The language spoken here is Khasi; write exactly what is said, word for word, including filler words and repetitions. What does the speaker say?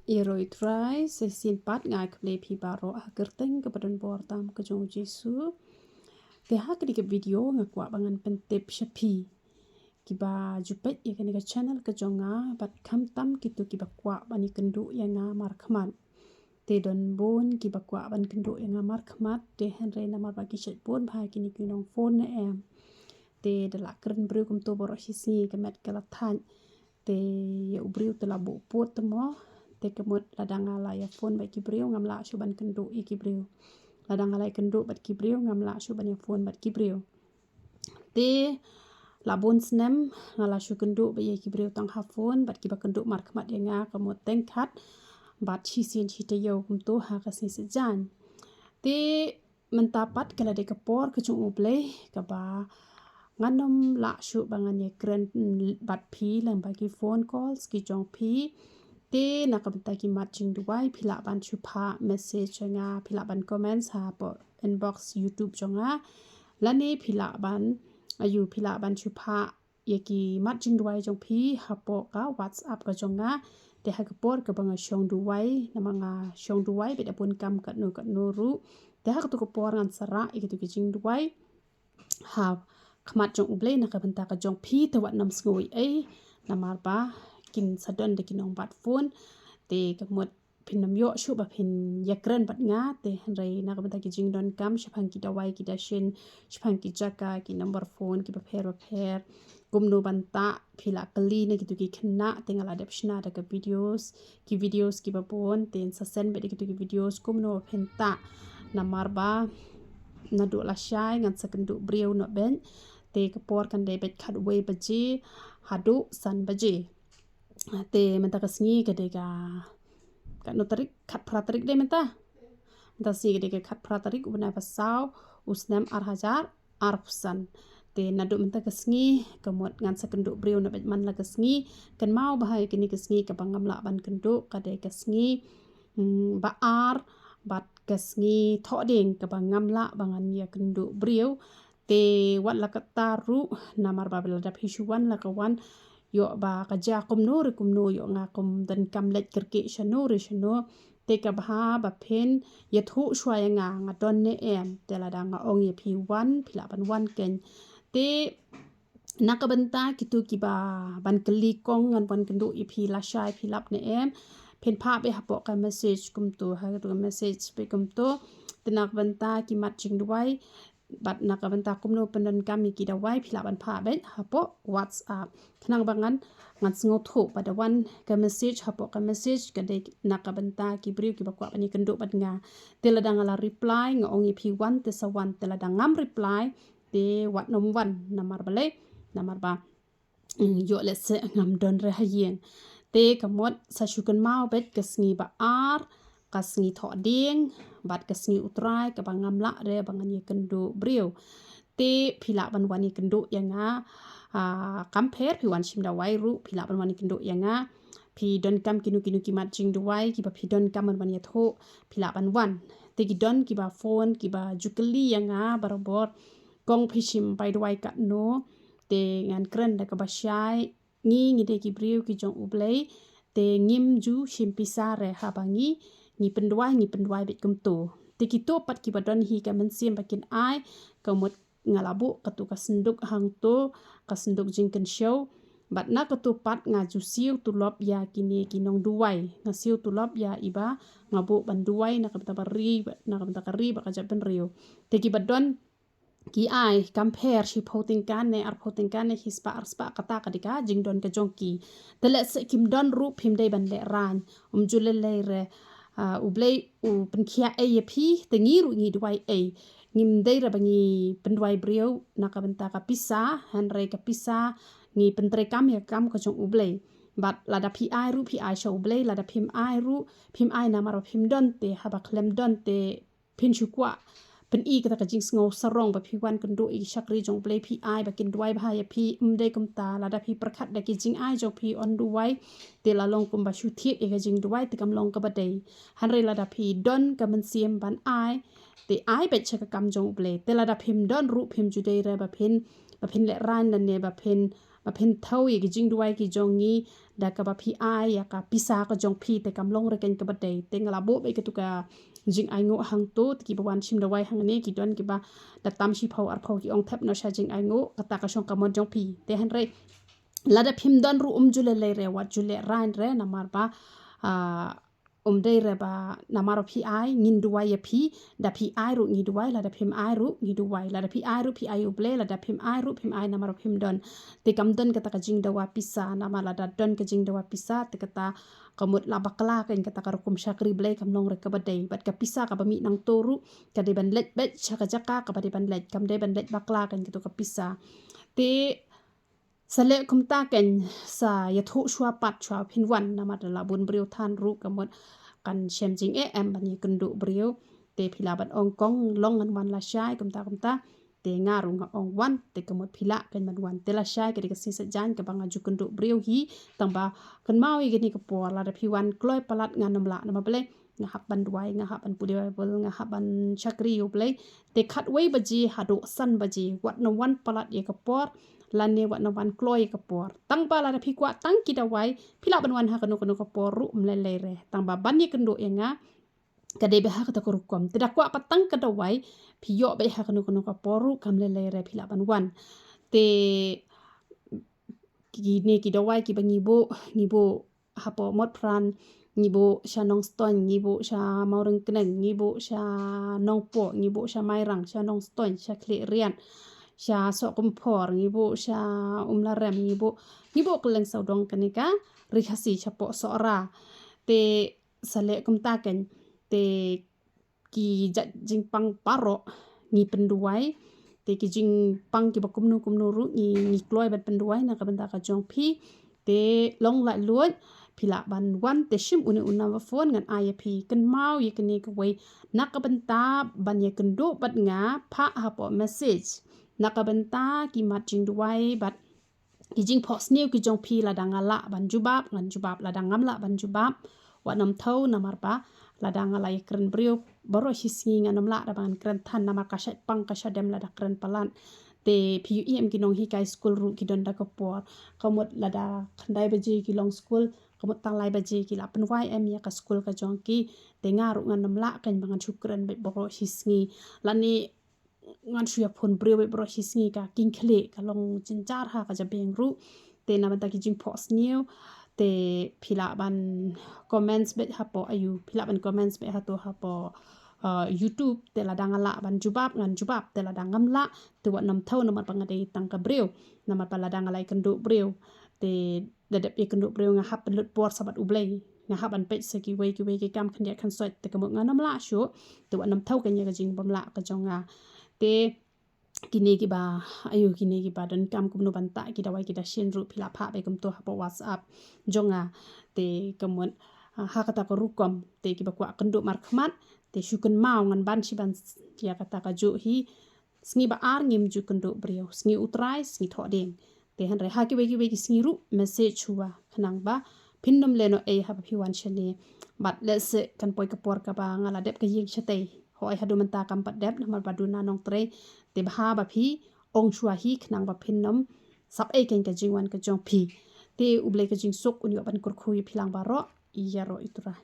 Ïaroh ïa u Trai, sa shisien pat nga ai khublei ïa phi baroh ha ka kyrteng kaba donbor tam ka jong u Jisu. Te ha kane ka video nga kwah ba ngan pyntip sha phi kiba ju peit ïa kane ka channel ka jong nga, bad khamtam kito kiba kwah ban ïakynduh ïa nga markhmat. Te don bun kiba kwah ban kynduh ïa nga markhmat, te hynrei namar ba ki shait bun bha kine ki nongphone ne em. Te da la kren briew kumto baroh shi sngi ka met ka la thait. Te ïa u briew te la buh pud te mo. Te ka mut lada nga la ïa phone bad ki briew ngam lah shuh ban kynduh ïa ki briew. Lada nga la ïa kynduh bad ki briew ngam lah shuh ban ïa phone bad ki briew. Te la bun snem nga la shu kynduh bad ïa ki briew tang ha phone, bad kiba kynduh markhmat ïa nga ka mut teng khat bad shisien shi taïew kumto ha ka sngi Saitjaiñ. Te mynta pat ka la dei ka por ka jong U Blei kaba ngan ym lah shuh ba ngan ïakren bad phi lyngba ki phone calls ki jong phi. Te na ka bynta ki mat jingduwai phi lah ban shu phah message ïa nga, phi lah ban comment hapoh inbox YouTube jong nga. Lane phi lah ban, aïu, phi lah ban shu phah ïa ki mat jingduwai jong phi hapoh ka WhatsApp ka jong nga. Te ha ka por kaba nga shong duwai, namar nga shong duwai bad da bun kam katno katno ruh. Te ha kato ka por ngan sa rah ïa kito ki jingduwai ha khmat jong U Blei na ka bynta ka jong phi. Te wat nym sngew ei ei, namar ba kin sa don da ki nongbat phone. Te ka mut phin nym ïoh shuh ba phin ïakren bad nga. Te hynrei na ka bynta ki jingdonkam shaphang ki dawai ki dashin, shaphang ki jaka, ki number phone kiba pher ba pher, kumno ban tah, phi la kylli na kito ki khynnah, te nga la dep shna da ka videos, ki videos kiba bun. Te yn sa send beit da kito ki videos kumno phin tah. Namar ba naduh lashai ngan sa kynduh briew noh beit. Te ka por kan dei beit khatwei baje haduh san baje. Te mynta ka sngi ka dei ka katno tarik, khatphra tarik dei mynta. Mynta ka sngi ka dei ka khatphra tarik u bnai ba saw u snem ar hajar arphew san. Te naduh mynta ka sngi ka mut ngan sa kynduh briew noh beit man la ka sngi. Kynmaw bha ïa kane ka sngi kaba ngam lah ban kynduh ka dei ka sngi, mm, ba ar bad ka sngi thohdieng kaba ngam lah ba ngan ïakynduh briew. Te wat la katta ruh, namar ba lada phi shu wan la ka wan, ïoh ba ka jia kumno re kumno, ïoh nga kum donkam leit kyrkieh shano re shano. Te ka bha ba phin ïathuh shuwa ïa nga, nga don ne em. Te lada nga ong ïa phi wan, phi lah ban wan keiñ. Te na ka bynta kito kiba ban kylli kong ngan wan kynduh ïa phi lashai, phi lap ne em, phin phah beit hapoh ka message kumto, ha kato ka message beit kumto. Te na ka bynta ki mat jingduwai bad na ka bynta kumno pyndonkam ïa ki dawai, phi lah ban phah beit hapoh WhatsApp. Khnang ba ngan, ngan sngewthuh ba da wan ka message hapoh ka message ka dei na ka bynta ki briew kiba kwah ban ïakynduh bad nga. Te lada nga la reply nga ong ïa phi wan te sa wan, te lada ngam reply te wat nym wan. Namar balei? Namar ba, mm, ïoh lehse ngam don re ha ïing. Te ka mut sa shu kynmaw beit ka sngi ba ar, ka sngi thohdieng bad ka sngi U Trai kaba ngam lah re ba ngan ïakynduh briew. Te phi lah ban wan ïakynduh ïa nga, ah, kam pher, phi wan shim dawai ruh phi lah ban wan ïakynduh ïa nga. Phi donkam kino kino ki mat jingduwai kiba phi donkam ban wan ïathuh, phi lah ban wan. Te ki don kiba phone kiba ju kylli ïa nga barabor, kong phi shim pai duwai katno? Te ngan kren da kaba shai, ngi ngi dei ki briew ki jong U Blei, te ngim ju shim pisa re haba ngi, ngi pynduwai, ngi pynduwai beit kumto. Te kito pat kiba don hi ka mynsiem ba kin ai, ka mut nga la buh kato ka synduk hangto, ka synduk jingkynshew. Bad na kato pat nga ju siew tulop ïa kine ki nongduwai, nga siew tulop ïa iba nga buh ban duwai na ka bynta ba ri, na ka bynta ka ri bad ka jaitbynriew. Te kiba don ki ai kam pher, shiphew tyngka ne arphew tyngka ne shispah arspah, kata ka dei ka jingdon ka jong ki. Te lehse kim don ruh phim dei ban lehraiñ, ym ju lei lei re. Ah, U Blei u pynkhiah ei ïa phi, te ngi ruh ngi duwai ei. Ngim dei re ba ngi pynduwai briew na ka bynta ka pisa, hynrei ka pisa ngi pyntreikam ïa ka kam ka jong U Blei. Bad lada phi ai ruh phi ai sha U Blei, lada phim ai ruh phim ai namar ba phim don, te haba khlem don te phin shu kwah pyni kata ka jingsngew sarong ba phi wan kynduh ïa ki shakri jong U Blei, phi ai ba kin duwai bha ïa phi. Ym dei kumta, lada phi pyrkhat da ki jingai jong phi yn duwai, te la long kumba shu thied ïa ka jingduwai, te kam long kaba dei. Hynrei lada phi don ka mynsiem ban ai, te ai beit sha ka kam jong U Blei. Te lada phim don ruh phim ju dei re ba phin, ba phin lehraiñ lane ba phin ba phin thew ïa ki jingduwai ki jong ngi da kaba phi ai ïa ka pisa ka jong phi, te kam long ruh keiñ kaba dei. Te nga la buh beit katu ka jingainguh hangto, te kiba wan shim dawai hangne ki don kiba da tam shiphew arphew ki ong thep noh sha jingainguh, kata ka shong ka mon jong phi. Te hynrei lada phim don ruh um ju lei lei re, wat ju lehraiñ re, namar ba, ah, um dei re ba namar ba phi ai ngin duwai ïa phi, da phi ai ruh ngi duwai, lada phim ai ruh ngi duwai, lada phi ai ruh phi ai U Blei, lada phim ai ruh phim ai namar ba phim don. Te kam don kata ka jingdawa pisa, namar lada don ka jingdawa pisa, te kata ka mut la bakla keiñ kata ka rukom shakri Blei, kam long ruh kaba dei. Bad ka pisa kaba mih nangto ruh ka dei ban leit beit sha ka jaka kaba dei ban leit, kam dei ban leit bakla keiñ katu ka pisa. Te sa leh kumta keiñ, sa ïathuh shuwa pat shuwa phin wan, namar da la bun briew than ruh ka mut kan shem jingeh em ban ïakynduh briew. Te phi lah ban ong kong long ngan wan lashai kumta kumta. Te nga ruh nga ong wan, te ka mut phi lah keiñ ban wan. Te lashai ka dei ka sngi Saitjaiñ kaba nga ju kynduh briew hi, tang ba kynmaw ïa kane ka por, lada phi wan kloi palat ngan ym lah, namar balei? Nga hap ban duwai, nga hap ban pule Baibl, nga hap ban shakri ïa U Blei. Te khatwei baje haduh san baje, wat nym wan palat ïa ka por, lane wat nym wan kloi ïa ka por. Tang ba lada phi kwah tang ki dawai, phi lah ban wan ha kano kano ka por ruh, ym lei lei re. Tang ba ban ïakynduh ïa nga ka dei beit ha kata ka rukom. Te da kwah pat tang ka dawai, phi ïoh beit ha kano kano ka por ruh, kam lei lei re, phi lah ban wan. Te kine ki dawai kiba ngi buh, ngi buh hapoh Motphran, ngi buh sha Nongstoiñ, ngi buh sha Mawryngkneng, ngi buh sha Nongpoh, ngi buh sha Mairang, sha Nongstoiñ, sha Khliehriat, sha Sohkymphor, ngi buh sha Umlarem, ngi buh, ngi buh kylleng sawdong kane ka Ri Khasi shapoh Sohra. Te sa leh kumta keiñ, te ki jait jingpang baroh ngi pynduwai. Te ki jingpang kiba kumno kumno ruh ngi, ngi kloi ban pynduwai na ka bynta ka jong phi. Te long laitluid, phi lah ban wan, te shim une u number phone ngan ai ïa phi. Kynmaw ïa kane kawei, na ka bynta ban ïakynduh bad nga, phah hapoh message. Na ka bynta ki mat jingduwai bad ki jingphohsniew ki jong phi, lada nga lah ban jubab ngan jubab, lada ngam lah ban jubab, wat nym thew, namar ba lada nga la ïakren briew baroh shi sngi ngan nym lah da ba ngan kren than, namar ka shait pang ka shait dem lada kren palat. Te phi ïohi em, ki nonghikai skul ruh ki don da ka por, ka mut lada khyndai baje ki long skul, ka mut tang lai baje ki la pynwai em ïa ka skul ka jong ki. Te nga ruh ngan nym lah keiñ ba ngan shu kren beit baroh shi sngi, lane ngan shu ïa phone briew beit baroh shi sngi, ka king khlieh, ka long jynjar ha ka jabieng ruh. Te na bynta ki jingphohsniew, te phi lah ban comments beit hapoh, aiu, phi lah ban comments beit hato hapoh, uh, YouTube. Te lada nga lah ban jubab ngan jubab, te lada ngam lah, te wat nym thew, namar ba nga dei tang ka briew, namar ba lada nga la ïakynduh briew, te da dep ïakynduh briew nga hap pynlut por sa bad U Blei, nga hap ban peit sa kiwei kiwei ki kam khyndiat khynsoit, te ka mut ngan nym lah shuh, te wat nym thew keiñ ïa ka jingbymlah ka jong nga. Te kine kiba, aiu, kine kiba donkam kumno ban tah ki dawai ki dashin ruh, phi lah phah beit kumto hapoh WhatsApp jong nga. Te ka mut, ah, ha kata ka rukom, te kiba kwah kynduh markhmat, te shu kynmaw, ngan ban shi ban ïa kata kajuh hi. Sngi ba ar ngim ju kynduh briew, sngi U Trai, sngi Thohdieng. Te hynrei ha kiwei kiwei ki sngi ruh message shuwa, khnang ba phin nym leh noh ei haba phi wan shane. Bad lehse kan poi ka por kaba nga la dep ka ïing shatei, hooid, haduh mynta kam pat dep, namar ba duna nongtrei. Te bha ba phi ong shuwa hi, khnang ba phin nym sap ei keiñ ka jingwan ka jong phi. Te U Blei ka jingsuk un ïoh ban kyrkhu ïa phi lang baroh. Ïaroh, I Trai.